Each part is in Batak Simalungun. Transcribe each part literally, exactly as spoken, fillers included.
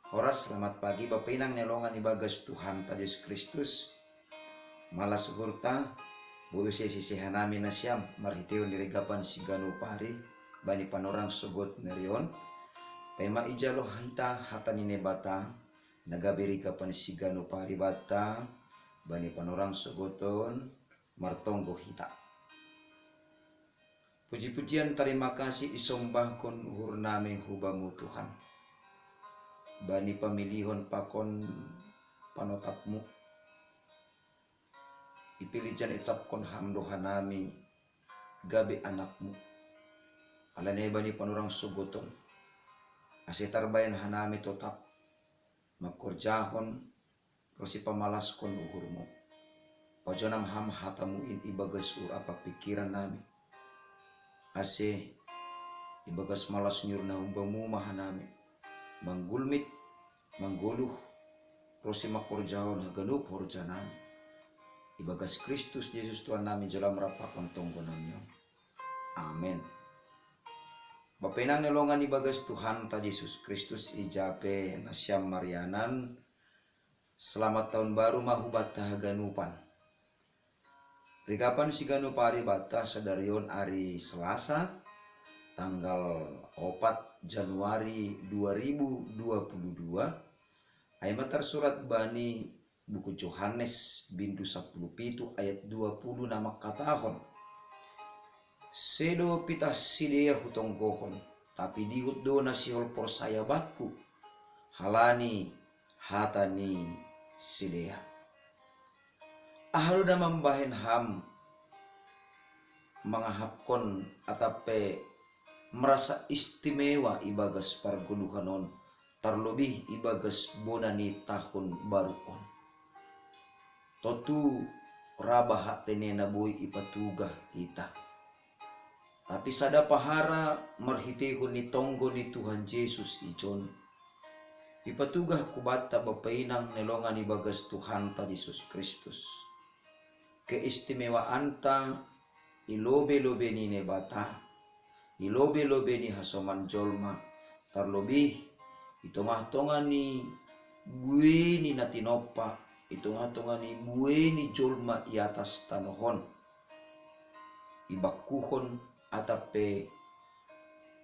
Horas, selamat pagi, Bapa Inang ni longan ibagas Tuhanta Jesus Kristus. Malas uhurta, boi use sisihan nami nasiam, marhitehon ni rigapan siganup ari, bani panorang sogot ni ari on. Paima ijalo hita hata ni Naibata, na gabe rigapan siganup ari banta, bani panorang sogot on, martonggo hita. Puji-pujian tarima kasih isombahkon uhur nami hu Bamu Tuhan. Bani pamilihon pakon panotapMu. Ipilih janah itotapkon Ham do hanami gabe anakMu. Alani bani panorang sogot on, ase tarbahen hanami totap mangkorjahon ronsi pamalaskon uhurMu. Pajonam Ham hataMu in ibagas uhur ampa pingkiran nami. Ase ibagas malas ni uhur na hu Bamu ma hanami manggulmit, manggoluh, ronsi mangkorjahon haganup horja nami. Ibagas Kristus Jesus Tuhan nami jalo Ham rap pakon tonggo nami on. Amen. Bapa Inang ni longan ibagas Tuhanta Jesus Kristus, ija pe nasiam marianan, selamat tahun baru ma hubanta haganupan. Rigapan siganup ari banta sadari on ari Selasa, tanggal opat Januari dua ribu dua puluh dua, ai ma tarsurat bani buku Johannes bindu sapuluh pitu ayat dua puluh na mangkatahon: Sedo pitah sidea hutonggohon, tapi dihut do na sihol porsaya Bangku, halani hata ni sidea. Aha do na mambahen ham mangahapkon atap pe merasa istimewa ibagas pargoluhan on, tarlobih ibagas bona ni tahun baru on? Tontu ra bahat tene na boi ipatugah hita. Tapi sada pahara marhiteihon ni tonggo ni Tuhan Jesus ijon, ipatugah hubanta Bapa Inang ni longan ibagas Tuhanta Jesus Kristus. Keistimewaanta i lobei-lobei ni Naibata, i lobei-lobei ni hasoman jolma, tarlobih i tongah-tongah ni buei ni na tinompa, i tongah-tongah ni buei ni jolma i atas tanoh on. Ibangkuhon atap pe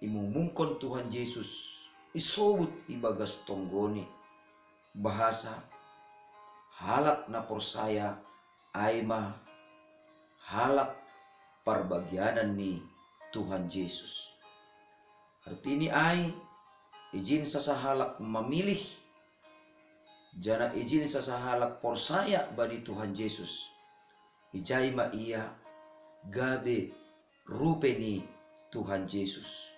imumungkon Tuhan Jesus, isobut ibagas tonggoni, bahasa halak na porsaya ai ma halak parbagianan ni Tuhan Jesus. Artini ai, ijin sasahalak mamilih, janah ijin sasahalak porsaya bani Tuhan Jesus, ijai ma ia gabe rupei ni Tuhan Jesus.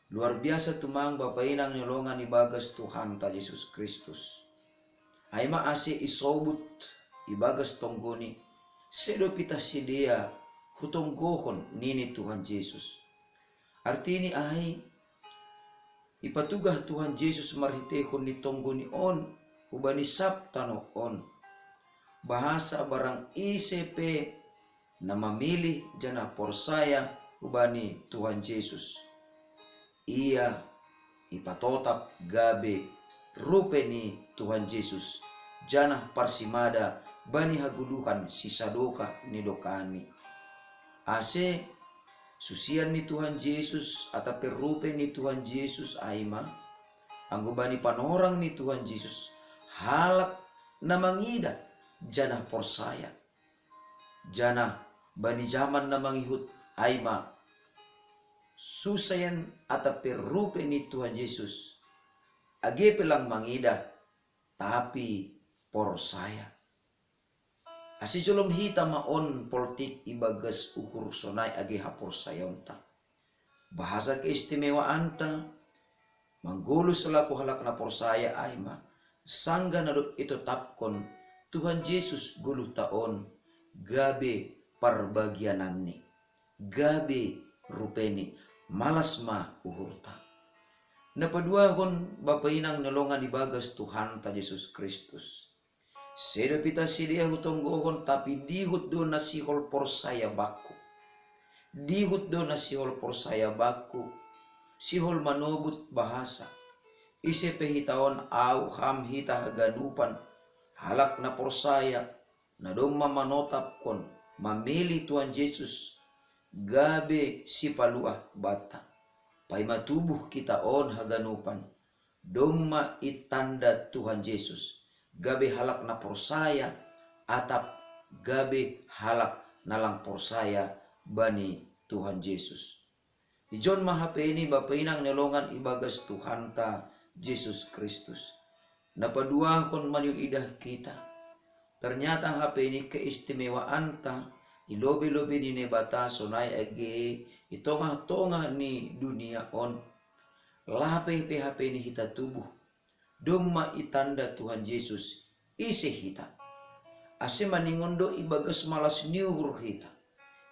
Luar biasa tumang Bapa Inang ni longan ibagas Tuhanta Jesus Kristus. Ai ma ase isobut ibagas tonggoni: Sedo pitah sidea hutonggohon, nini Tuhan Jesus. Artini ai, ipatugah Tuhan Jesus marhiteihon ni tonggoni on hubani sab tanoh on, bahasa barang ise pe na mamilih janah porsaya hubani Tuhan Jesus, ia ipatotap gabe rupei ni Tuhan Jesus, janah parsimada bani hagoluhan sisadokah ni dokahni. Ase susian ni Tuhan Jesus atap pe rupei ni Tuhan Jesus ai ma, anggo bani panorang ni Tuhan Jesus, halak na mangidah janah porsaya. Janah bani jaman na mangihut ai ma, susian atap pe rupei ni Tuhan Jesus, age pe lang mangidah, tapi porsaya. Ase jolom hita ma on poltik ibagas uhur sonai age haporsayaonta. Bahasa keistimewaanta, manggoluh selaku halak na porsaya ai ma, sanggah na dob itotapkon Tuhan Jesus goluhta on gabe parbagiananni, gabe rupeini, malas ma uhurta. Na paduahon Bapa Inang ni longan ibagas Tuhanta Jesus Kristus. Sedo pitah sidea hutonggohon, tapi dihut do na sihol porsaya Bangku. Dihut do na sihol porsaya Bangku, sihol manobut bahasa. Ise pe hita on, au, ham, hita haganupan, halak na porsaya, na domma manotapkon, mamili Tuhan Jesus gabe Sipaluah banta. Paima tubuh hita on haganupan, domma itanda Tuhan Jesus, gabe halak na porsaya, atap gabe halak na lang porsaya bani Tuhan Jesus. Ijon ma hape ini, bapa inang ni longan, ibagas Tuhanta Jesus Kristus, na paduahon maniuidah hita. Ternyata hape ini keistimewaanta i lobei-lobei ni Naibata sonai age i tongah-tongah ni dunia on. Lape pe hape ini hita tubuh, domma itanda Tuhan Jesus ise hita. Ase maningon do ibagas malas ni uhur hita,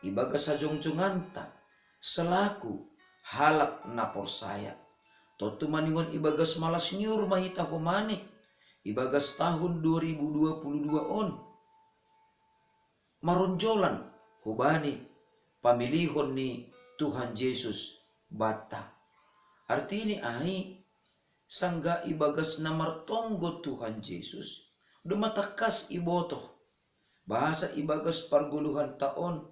ibagas hajongjonganta, selaku halak na porsaya. Tontu maningon ibagas malas ni uhur ma hita homa ni, ibagas tahun dua ribu dua puluh dua on, maronjolan hubani pamilihon ni Tuhan Jesus banta. Artini ai, sanggah ibagas na martonggo Tuhan Jesus, domma tangkas ibotoh, bahasa ibagas pargoluhanta on,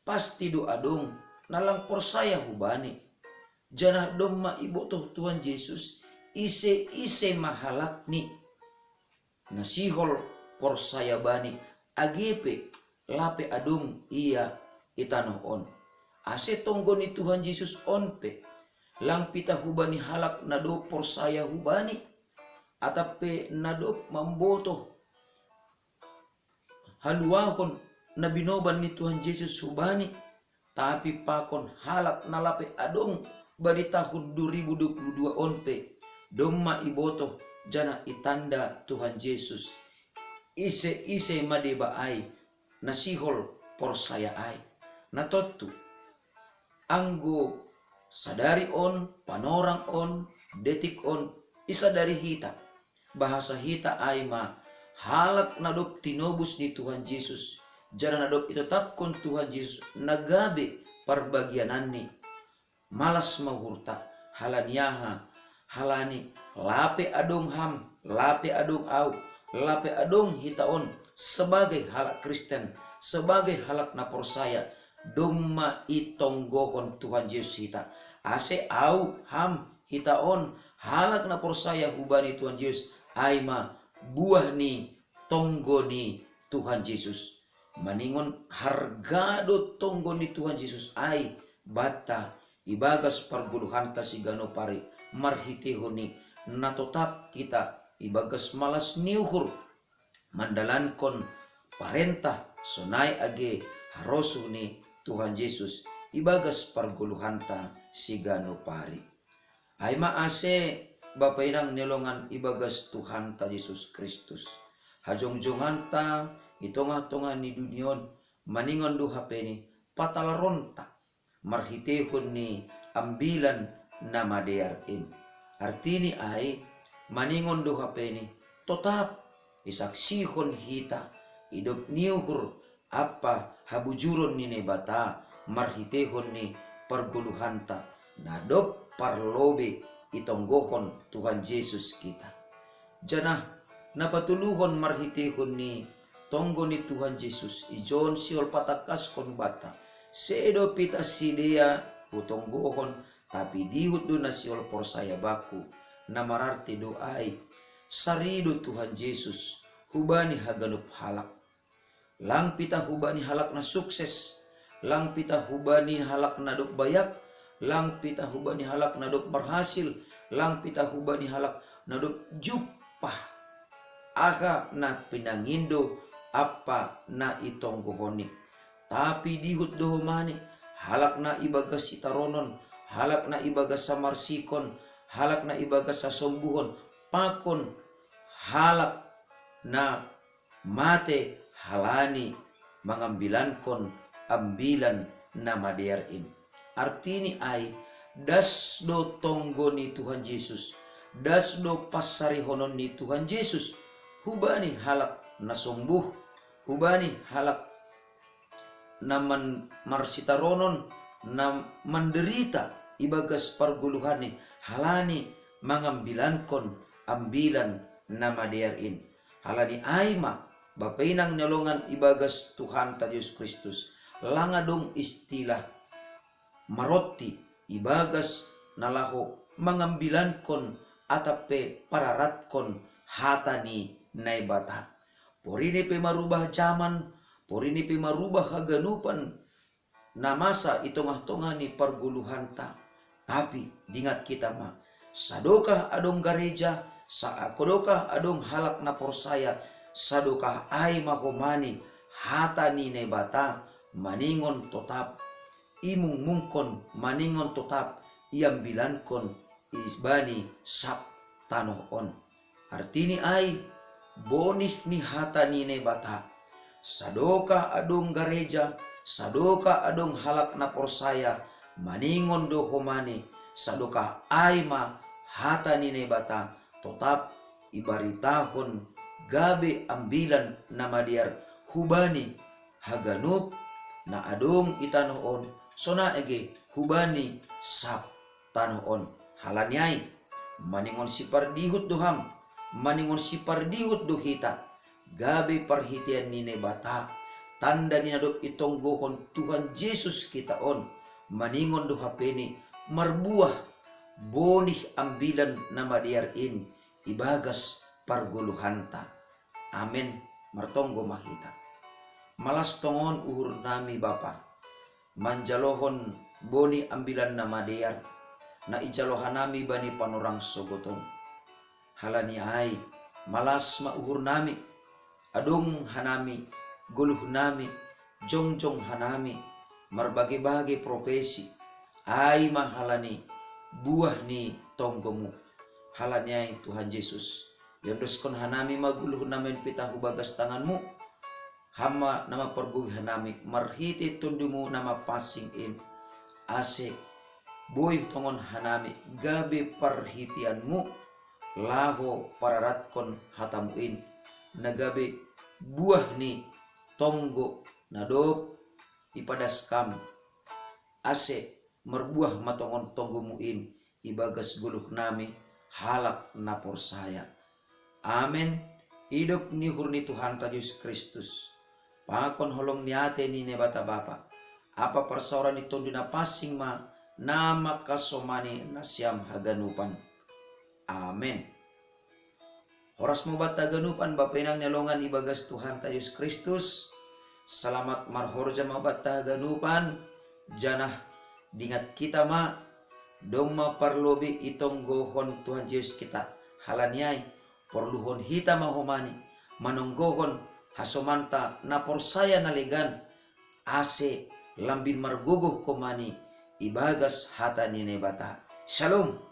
pasti do adong na lang porsaya hubani. Janah domma ibotoh Tuhan Jesus ise-ise ma halakni na sihol porsaya bani, age pe lape adong ia i tanoh on. Ase tonggo ni Tuhan Jesus on pe, lang pitah hubani halak na dob porsaya hubani, atap pe na dob mambotoh haluahon na binoban ni Tuhan Jesus hubani, tapi pakon halak na lape adong bani tahun dua ribu dua puluh dua on pe, domma ibotoh janah itanda Tuhan Jesus ise-ise ma deba ai, na sihol porsaya ai. Na tontu, anggo sadari on, panorang on, detik on, isadari hita, bahasa hita ai ma halak na dob tinobus ni Tuhan Jesus, janah na dob itetapkon Tuhan Jesus na gabe parbagiananni. Malas ma uhurta, halani aha? Halani lape adong ham, lape adong au, lape adong hita on sebagai halak Kristen, sebagai halak na porsaya, domma itonggohon Tuhan Jesus hita. Ase au, ham, hita on halak na porsaya hubani Tuhan Jesus, ai ma buah ni tonggo ni Tuhan Jesus. Maningon harga do tonggo ni Tuhan Jesus ai banta ibagas pargoluhanta siganup ari, marhiteihon ni na totap hita ibagas malas ni uhur mandalankon parentah sonai age harosuh ni Tuhan Jesus ibagas pargoluhanta siganup ari. Ai ma ase, bapa inang ni longan ibagas Tuhanta Jesus Kristus, hajongjonganta i tongah-tongah ni dunia on, maningon do hape ni patalaronta marhiteihon ni Ambilan Namadear in. Artini ai, maningon do hape ni totap isaksihon hita i dob ni uhur ampa habujuron ni Naibata marhiteihon ni pargoluhanta na dob parlobei itonggohon Tuhan Jesus hita. Janah na patuluhon marhiteihon ni tonggo ni Tuhan Jesus, ijon sihol patangkaskon banta, sedo pitah sidea hutonggohon, tapi dihut do na sihol porsaya Bakku, na mararti do ai, sarido Tuhan Jesus hubani haganup halak. Lang pitah hubani halak na sukses, lang pitah hubani halak na dob bayak, lang pitah hubani halak na dob marhasil, lang pitah hubani halak na dob jumpah aha na pinangindo ampa na itonggohonni. Tapi dihut do homa ni halak na ibagas sitaronon, halak na ibagas hamarsikon, halak na ibagas hasombuhon, pakon halak na mate halani mangambilankon Ambilan Namadear in. Artini ai, das do tonggo ni Tuhan Jesus, das do pansarihonon ni Tuhan Jesus hubani halak na sombuh, hubani halak na man-, marsitaronon, na manderita ibagas pargoluhanni, halani mangambilankon ambilan na madear in. Halani ai ma, bapa inang ni alongan ibagas Tuhanta Jesus Kristus, langa dong istilah marotti ibagas na laho mangambilankon atap pe pararatkon hata ni Naibata. Porini pe marubah jaman, porini pe marubah haganupan na masa i tongah-tongah ni pargoluhanta. Tapi dingat hita ma, sadokah adong gareja, sadokah adong halak na porsaya, sadokah ai ma homani hata ni Naibata maningon totap imungmungkon, maningon totap iambilankon ibani sap tanoh on. Artini ai, bonih ni hata ni Naibata. Sadokah adong gareja, sadokah adong halak na porsaya, maningon do homani, sadokah ai ma hata ni Naibata, totap ibaritahon gabe ambilan na madear hubani haganup na adong i tanoh on, sonai age hubani sap tanoh on. Halani ai, maningon sipardihut do ham, maningon sipardihut do hita, gabe parhitean ni Naibata, tanda ni na dob itonggohon Tuhan Jesus hita on, maningon do hape ni marbuah bonih ambilan na madear in ibagas pargoluhanta. Amen. Martonggo ma hita. Malas tongon uhurnami Bapa, manjalohon boni ambilan na madear, na ijalo hanami bani panorang sogot on. Halani ai, malas ma uhurnami, adong hanami, goluhnami, jongjong hanami, marbage-bage profesi, ai ma halani buah ni tonggomu. Halani ai Tuhan Jesus, iondoskon hanami ma goluhnami on pe tahu bagas tanganmu, Ham ma na mampargogoi hanami marhite Tondumu na mapansing in, ase boi tongon hanami gabe parhiteanmu laho pararatkon hatamu in, na gabe buah ni tonggo na dob ipadas Kam, ase marbuah ma tongon tonggomu in ibagas goluhnami halak na porsaya. Amen. Idop ni uhur ni Tuhanta Jesus Kristus, pakon holong ni ate ni Naibata Bapa, ampa parsaoran ni Tonduy Napansing ma na mangkasomani nasiam haganupan. Amen. Horas ma banta haganupan bapa inang ni alongan ibagas Tuhanta Jesus Kristus. Salamat marhorja ma banta haganupan, janah dingat hita ma, domma parlobei itonggohon Tuhan Jesus hita. Halani ai, porluhon hita ma homani manonggohon hasomanta na porsaya na legan, ase lambin margogoh homani ibagas hata ni Naibata. Shalom.